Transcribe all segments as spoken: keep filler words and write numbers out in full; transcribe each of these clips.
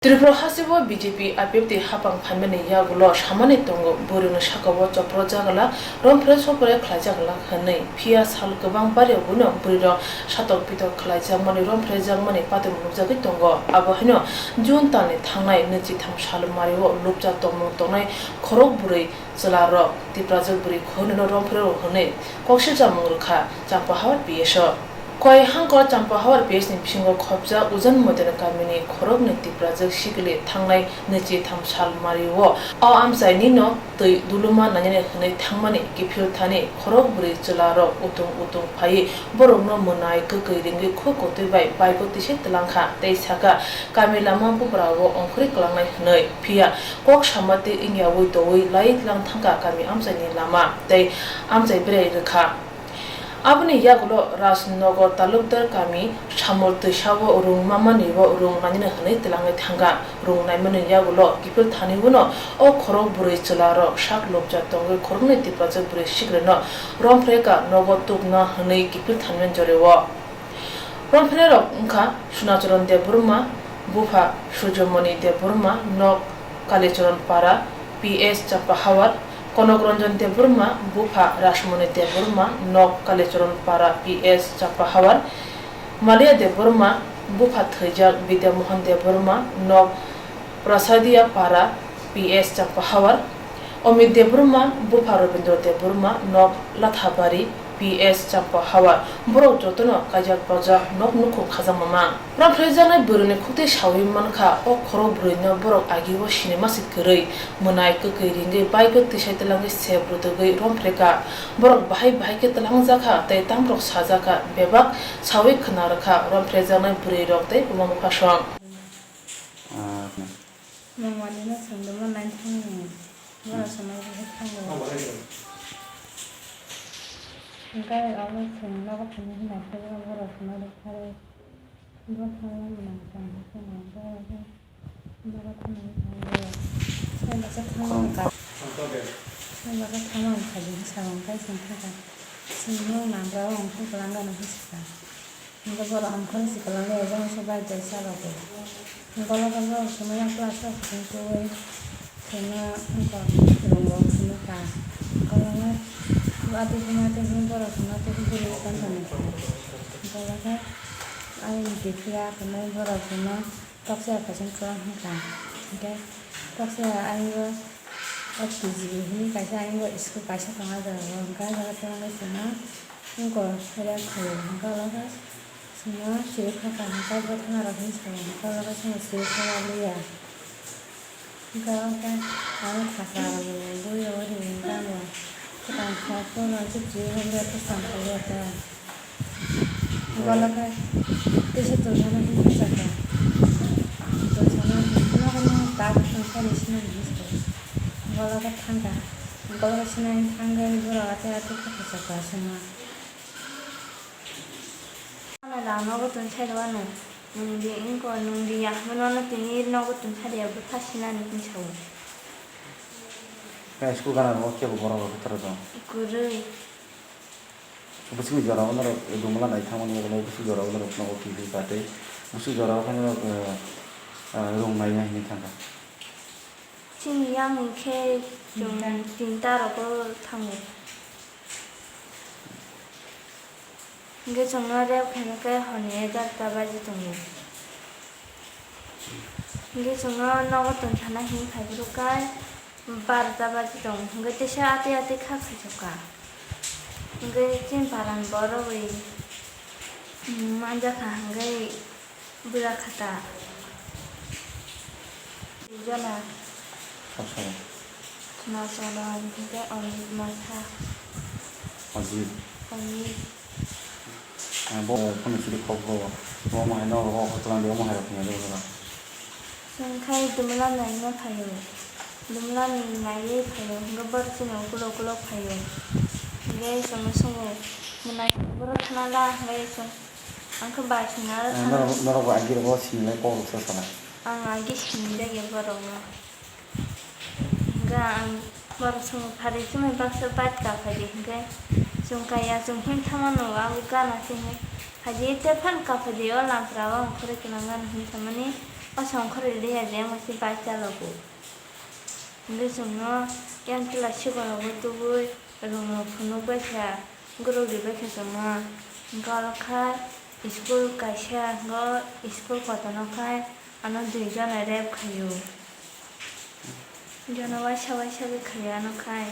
Tripura hasteo B J P I P F T hapang phaimani yagulo samani tongo, bwrwino sakao chopro jagala, rompre sopre khlaijagala hwnwi. Phiya sal kwbang barya buino bwrwirok satok pitok khlaijakmani, rompre jakmani patwrwng nukjagwi tongo. Abo haino June talni thangnai nwichitham sal mario lupcha tongmung tongnai khorok bwrwi chwlarok Tiprajwk bwrwi khoroknwino rompre rw hwnwi kok sirjamung rwkha Champahawar P S o. Koi hangkor Champahawar P S ni bisingo khopjak Ujan Modena kamini khoroknwi Tiprajwk sikili thangnai nwichitham sal mario o amchainino twi duluma nainani hwnwi thangmani kiphil thani khorok bwrwi chwlarok utung utung phaiwi borokno mwnai kwkwi ringwi khuk kotwi bai bike o tisa twlangkha tei sakha kami lama buprao ongkhorwi kwlangnai hwnwi. Phiya kok sama tei wngyaui doui lai tlang thangkha kami amchaini lama tei amchai berai rwkha. Aboni yagulo Rajnagar talukdar kami Samul twisao rung mamani o rung nanina hwnwi twlangwi thangkha. Rung naimani yagulo kiphil thani uno o khorok bwrwi chwlarok sak lobjak tongwi khoroknwi Tiprajwk bwrwi sikrino romphre ka nogo tubna hwnwi kiphil thanimani joreo. Romphre rok wngkha Sunacharan Debbarma, bupha Surjomoni Debbarma, nok Kalicharan Para, P S Champahawar, Konok Ranjan Debbarma, bupha Rajmoni Debbarma, nok Kalicharan Para, P S Champahawar, Malia Debbarma, bupha thwijak Bidya Mohan Debbarma, nok Prasadia Para, P S Champahawar, Omit Debbarma, bupha Robindra Debbarma, nok Lathabari, P S Champahawar. Borok jotono kaijak pajak nok nukhung khajakma mang. Romphrejaknai bwrwini khuktwi saui mankha, o khorok bwrwino borok agio sinima se kwrwi, mwnai kwkwi ringwi bike o twisai twlangwi sep rwtwgwi romphrekha. Borok bahai bahai khe twlangjakha tei tamborok sajakha, bebak saui khna rwkha romphrejaknai bwrwirok tei buma bupha song. Ah, Mungmani no swngdima nai thangni, borok swngna bagwi thango. Hwnkhe abo chwng nogo thangwi hwnai khe borok swngna rwkha rw. Bo thangma mwnang tong hwnkhe nogo thangwi thango. Sai baksa thangma wngkha. Sai baksa thangma wngkha, bini saka wngkha, chwng thangkha. Chwng nwng nang rw wngkha, kwlangano hwnka. Hingke borok ang khorang si kwlangwi ejang se bike bai chalok o. Hingke borok ang sumui yang class o kuchung tubui sima wngkha rung rok sima ka. Kwlangwi atwi sima atwi sima borok sima atwi sima bwrwi tong tong kha. Hingke ayang ni kiphilwi akhornai borok sima toksa kaisa kwchwng wngkha. Hingke toksa ayang o F T G hwnwi kaisa ayang o school kaisa tongo ah jaga o. Hingke ah jaga o tei sima wngkha rek khaio. Hingke aro khe. Sima siri kha kha hwnkhe bwthana rok hinwi sao, hwnkhe oro khe chwngno siri kha ya liya. Hwnkhe oro khe ang khachar rok bo bui rogwi ri hwnkhe ano kwthang kha phuru rok se chiri rok le kwcham kha liya ta. Hwnkhe oro khe tisa tongthana hinwi khe chakha. Tongthana hinwi nogo no tak tongthani sina hinwi sao. Hwnkhe oro khe thangkha. Hwnkhe oro khe sinai thangwi borok atwi atwi khe khachakha sima. Ano da nogo tun sai rwano, nwng di wngko, nwng di ya hwnwi nono tini nogo tun sai rwya bwtha sinani hinwi sao. Khe school gana rok kebo borok rok khe tara tong? Kwrwi. Bwswkni jora o norok dumla nai thangmani abo bwswk jora o norok nogo kiphil ka tei bwswk jora o khe norok, eh, eh, rung nai hinwi thangkha. Chini yang hwnkhe chwng tinta rogo thango. Hwnkhe chwngno rep khaina khe horni egarota baji tongo. Hwnkhe chwngno nogo tongthana hinwi phaiphuru khe barota baji tongo. Hwnkhe teisa atwi atwi kha khaijokha. Hwnkhe chini parani borok bai manjakha hwnkhe. Bwra khata. Jona. Sab sabo. Sona sona hwnkhe Omit Motha. Ajit. Omit. Ah, bo phone chili kok bo. Bo mo hai no ro ho tlang de mo hai ro phone de ro. Chwng khai dumla naina phaio. Dumla ni naiwi phaio. Hwnkhe bor chini ukulok ukulok phaio. Hwnkhe chwngno swngo. Mwnai boro thana la hwnkhe chwng. Ang khe bai sini aro. Eh, sana. Norok, norok bo agi rogo sini lai kok rok sa sana. Ang agi sini jagya borok no. Hingga ang borok song phari chumai baksa bike kaphai di hingke chwng kaya chwng him thama no abo gana sini. Phaidi te phan kaphai di o lampra o ang khoroi kwlwng gana him thamani. O songkhorwi liya je masi bai chalogo. Hwnkhe chwngno yang chwla sikonogwi tubui rwngno phunukbaikha, gorok ribaikha chwngno. Hwnkhe oro kha school kaisa, hwnkhe o school kotorno khai ano dui jona rape khaio. Jono waisa waisa khe khaio ano khai.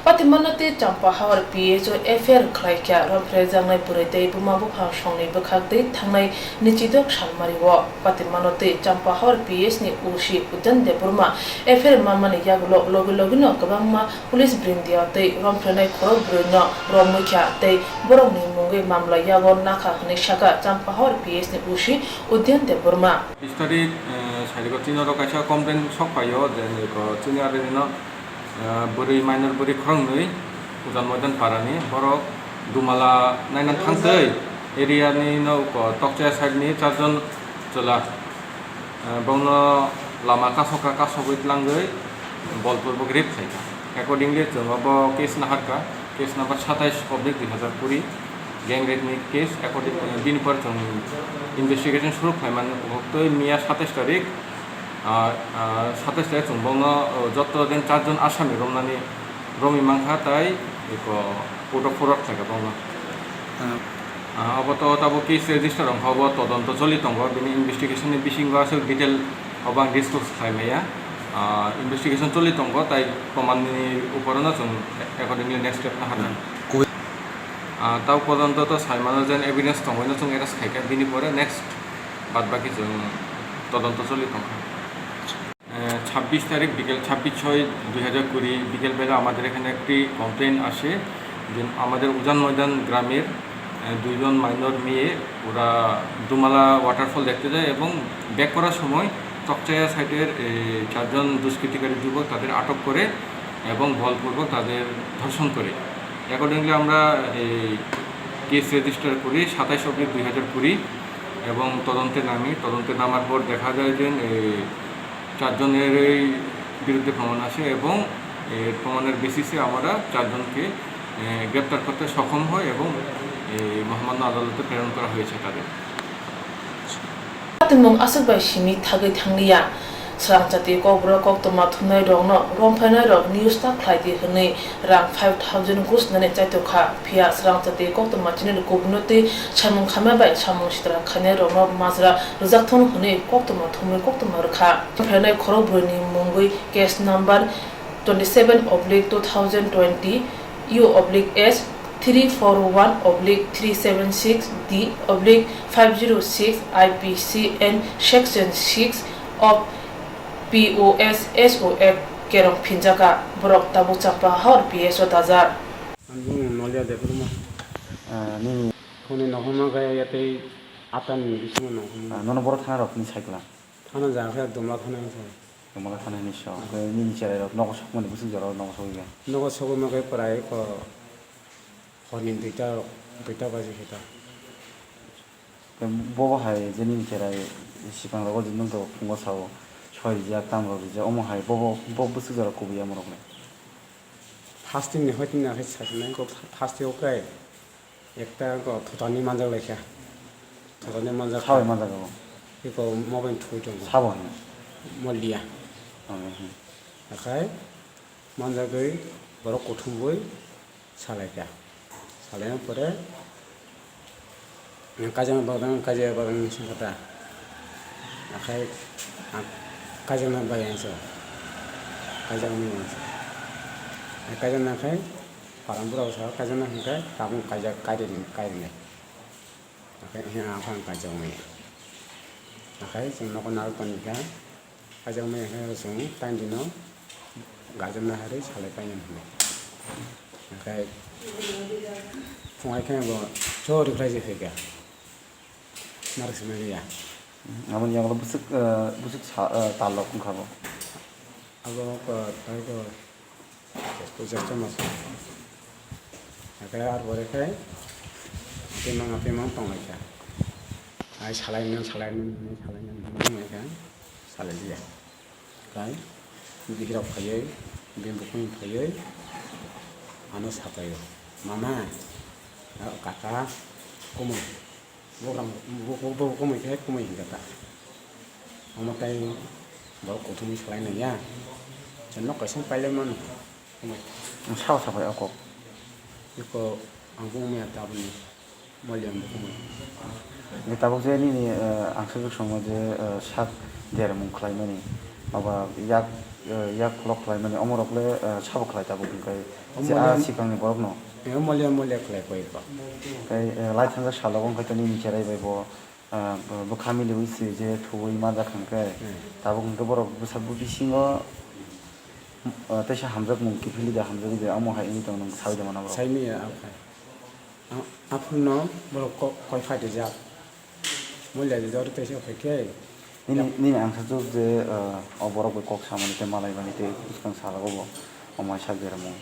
Patimano tei Champahawar P H o F I R khlaikha, romphrejaknai bwrwi tei buma buphang songni bwkhak twi thangnai nichidok salmario. Patimano tei Champahawar P H ni O C Udyan Debbarma F I R mamani yagulo logi logino kwbangma police brindia tei romphrenai khorok bwrwino romwikha tei borokni mungwi mamla yago nakha hwnwi sakha Champahawar P H ni O C Udyan Debbarma. Bis tarik, eh, sairikot tini oro kaisa complaint sok phaio je, eko, chini area ni no, eh, bwrwi minor bwrwi khoroknwi Ujan Moidan para ni borok Dumala naina thangtwi area ni no, eko, Tokchaya side ni charjon chwla, eh, bongno lama kasoka kasogwi tlangwi bolpurbo rape khaikha. Accordingly, chwng obo case naharkha, case number satais oblik dui hazar kuri, gang rape ni case. According, bini pore chwng investigation suru khlaimani, tei miya satais tarik, ah, ah, satais tarik chwng bongno, oh, joto den charjon asami romnani romwi mankha, tai eko court o forward khlaikha bongno. Ah, obo to tabuk case register wngkha, obo todonto choli tongo, bini investigation ni bisingo aswk detail obo ang disclose khlai maya. Ah, investigation choli tongo, tai proman ni upor no chwng accordingly next step naharnai. Ah, tabuk pojonto to sai mano je evidence tongwi no chwng arrest khaikha, bini pore next bad baki chwng todonto choli tongkha. আহ, ছাব্বিশ তারিখ বিকেল, ছাব্বিশ ছয় দুই হাজার কুড়ি বিকেলবেলা আমাদের এখানে একটি কমপ্লেন আসে যে আমাদের উজান ময়দান গ্রামের, আহ, দুইজন মাইনর মেয়ে, ওরা দুমালা ওয়াটারফল দেখতে যায় এবং ব্যাক করার সময় চকচায়া সাইডের, এ, চারজন দুষ্কৃতিকারী যুবক তাদের আটক করে এবং বলপূর্বক তাদের ধর্ষণ করে। অ্যাকর্ডিংলি আমরা এই কেস রেজিস্টার করি সাতাইশ অবলিক দুই হাজার কুড়ি এবং তদন্তে নামি। তদন্তে নামার পর দেখা যায় যে, এ, চারজনের এই বিরুদ্ধে প্রমাণ আছে এবং এর প্রমাণের বেসিসে আমরা চারজনকে, এ, গ্রেপ্তার করতে সক্ষম হই এবং, এ, মহামান্য আদালতে প্রেরণ করা হয়েছে তাদের। Tongmung aswk bai simi thagwi thangliya. Srangchati kokborok koktwma thumnairokno romphainairok news ta khlaidi hwnwi rang five thousand gusnani chaitokha. Phiya srangchati koktwma chini kubunno twi samung khamya bai samung sitra khainairokno majra rwjakthung hwnwi koktwma thumwi koktwma rwkha. Romphainai khorokbrwini mungwi case number twenty seven oblique two thousand twenty U oblique S three four one oblique three seven six D oblique five zero six I P C and section six of P O S S O F kerong phinjaka. Borok tabuk Champahawar P S o dajak. Ang bumung Nolia Debbarma. Ah, nini? Hwnwi nokhorma khe yatwi atani bisingo nokhorma. Ah, nono borok thana rok ni cycle? Thana jaga khe Dumla thana wngkha. Dumla thana ni so. Nini cherai rok nogo sokmani bwswk jora nogo sogwi khe? Nogo sogwi ma khe prai ko horni duita, duita baji khe ta. Bobo hai je nini cherai swkang rogo je nwng to phungo sao soi rijak, tam rok rijak, omo hai bobo, bo bwswk jora kubui ya morok le? First team ni hoi team ni akhe sasinai ko first team o kai ekta ko thotani manjak lai kha. Thotani manjak. Sabai manjak abo. Iko mobile thwi tongo. Sabo hai. Moliya. Akhai manjagwi borok kuthumwi salaikha. Salaina pore, ang kaijak bagwi, kaijak bagwi songkha ta. Akhai ang kaijak na bai ang so. Kaijak ni ang so. Ang kaijak na khai parang bura sa kaijak na khai tabung kaijak kairi kairi nai. Akhai ang kaijak mai. Akhai chwng nogo narwk tongkha. Kaijak maya khe chwng taini dino gaijak na harwi salai painani hwnwi. Hwnkhe phungai khe bo chori khlai se phaikha. Narwk simi ya. Aboni yagulo bwswk, eh, bwswk sa, eh, tal rok wngkha bo. Abo ko, tai ko. Jesa mas. Hwnkhe ar pore khe apimang, apimang tonglaikha. Ai salainani, salainani, salainani, salainani, salainani, salailiya. Tai bihirok phaiwi, bini bukhukni phaiwi ano sapaio, "Mama, o kaka kumui." Bugrang, bu-, bu-, bu-, kumui khe kumui hinkhe ta. Omo tei borok kuthumwi swlai naiya. Chwngno kaisa pailai mano. Kumui. Sao sabai o kok. Iko ang kumui ya tabukni. Moliya ang kumui. Tabuk je nini, eh, ang swk swngma je, eh, sak dermung khlaimani. Aba yak, eh, yak lok khlaimani. Omorok le, eh, sabo khlai tabuk hwnkhai. O je moliya a swkangni borokno. Eh, moliya, moliya khlai koi ko. Tei, eh, lai thangjak salo wngkha tei nini cherai bai bo, ah, bo, bo kha miliwi se je thuwi manjak hwnkhe, hmm, tabuk hwnkhe borok bwsa bisingo, ah, teisa hamjakmung kiphilwi de hamjagwi de amo hai wngwi tong nang sawi de mano borok. Saimanya aphai. A-, aphangno borok ko-, koi phaitijak. Moliya de jor teisa phaikhe. Nini, nini ang sajwk je, ah, o borok bai kok samani tei malaimani tei bwskang salo bo omo hai sak dermung.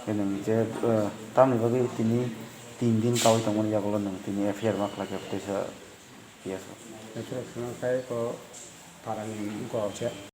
Tei nwng je, ah, tamni bagwi tini tin din kaui tongmani yagulo nwng tini F I R ma khlai khe teisa P S o. F I R khna khai ko parani wngkha se.